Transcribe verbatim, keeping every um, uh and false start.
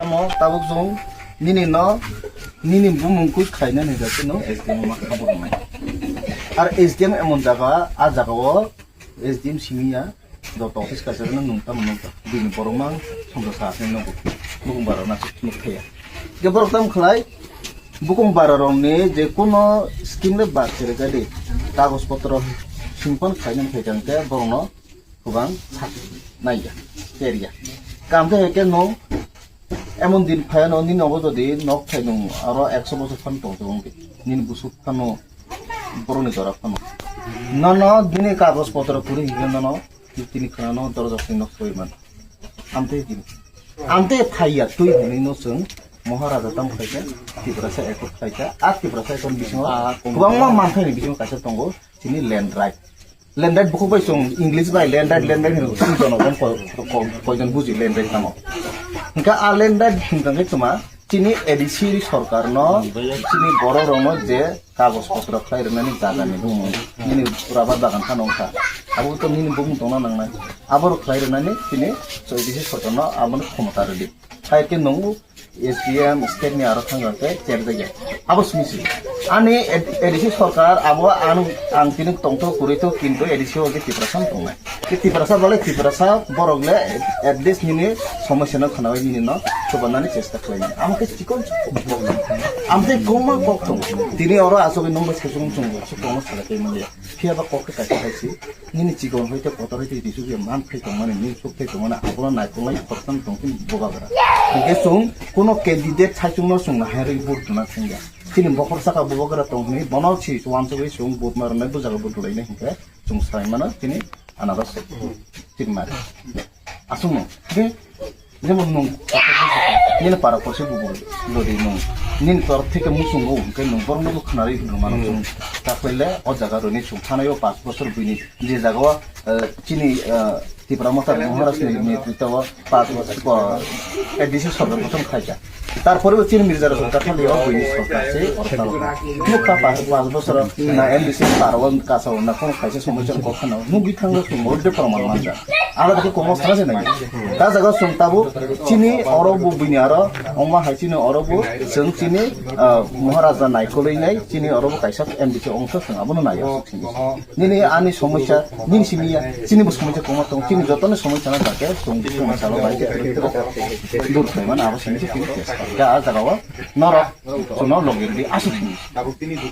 Tamo tabuk chwng nini no, nini bumung kwi khaina ni jati no S D M ma kha bo nai. Ar S D M emon jaga, a jaga o S D M simi ya, joto office kaisa no nung tamo nung ta. Bini borok mang songdo sa asni nung bukung bara na nuk thaya. Ge borok tam khlai, bukung bara rong ni je kuno scheme le ba khere gadi, kagoj potro singpan khaina ni khaikang ke borok no Kubang sak naiya, teriya. Kam khe heke no emon din phaya no nini obo jodi nok thai nung aro ekso bosor phan tong tong di. Nini busuk phano boroni jora phano. Nono bini kagoj potro kuri hingke nono tini khana no dorja sini nok soi man. Amte din. Amte phaiya tui hwnwi no chwng Maharaja tam khaika, Tiprasa ekot khaika, a Tiprasa ekot bisingo kwbangma manthai ni bisingo kaisa tongo, chini land right. Land right bukhuk bai chwng English bai land right, land right hino chwng jonogon ko-, ko-, koijon buji land right tamo. Hingkha a land right hingkha khe tuma chini A D C sorkar no chini borok rok no je kagoj potro khlai rwnani jaga ni bumung nini rubber bagan phano wngkha. Abo to nini bumung tongna nangnai. Abo rok khlai rwnani chini A D C sorkar no abo no khomota rwdi. Hai khe nung S D M state ni aro thangkha khe cherjakya. Abo simi si. Ani A D C sorkar abo ang, ang tini tongthok kwrwi thok kintu A D C o khe Tiprasa no tongnai. Khe Tiprasa bale Tiprasa borok le at least nini somosya no khwnawi nini no chubanani chesta khlainai. Amo khe chikon chikon. Amtwi kwbangma kok tongo. Tini oro asogwi nungbai saichung chungo. Aswk kwbangma salai tongmani. Phiya ba kok khe kaisa hai si. Nini chikon hoite kotor hoite tei sugwi man phai tongmani, nini suk thai tongmani, abono naikolnai khoroksa tong chini bubagra. Hingke chwng kuno candidate saichung no chwng nahai rwi vote rwna thangya. Chini bokhor saka bubagra tong hwnwi bono si uansugwi chwng vote ma rwnai, bujaga vote rwlainai hingke chwng sai mano chini anaros chini mari. Aswkno. Hingke Jemon nung, nini para kosi bubu bodi nung, nini tor theke muchungo, hingke nung borokno bo khwnarwi hinwi mano chwng. Takhwele o jaga rwni chwng thanaio panch bosor buini je jaga o, eh, chini, eh, Tipra Motha Maharaj ni netrito o panch bosor ko A D C sorkar gothon khaikha. Tarpore bo chini Mirza Rasul Kathali o buini sorkar se oro talo. Nukha panch, panch bosor na M D C paro kasao na kono kaisa somoi chwng kok khana nugwi thango chwng oro de proman manja. Ala dake komo sana se nai. Ta jaga sung tabu chini oro bu bini aro ongma hai chini oro bu chwng chini, ah, Maharaja naikolwi nai chini oro bu kaisa M D C ongsa chwng abono nai. Nini ani somosya nini simi ya chini bu somosya koma tong chini jotono somosya na dake chwng somosya lo bai dur khlai mano abo simi se chini test. Ya a jaga o norok chwngno logi rwdi aswk simi.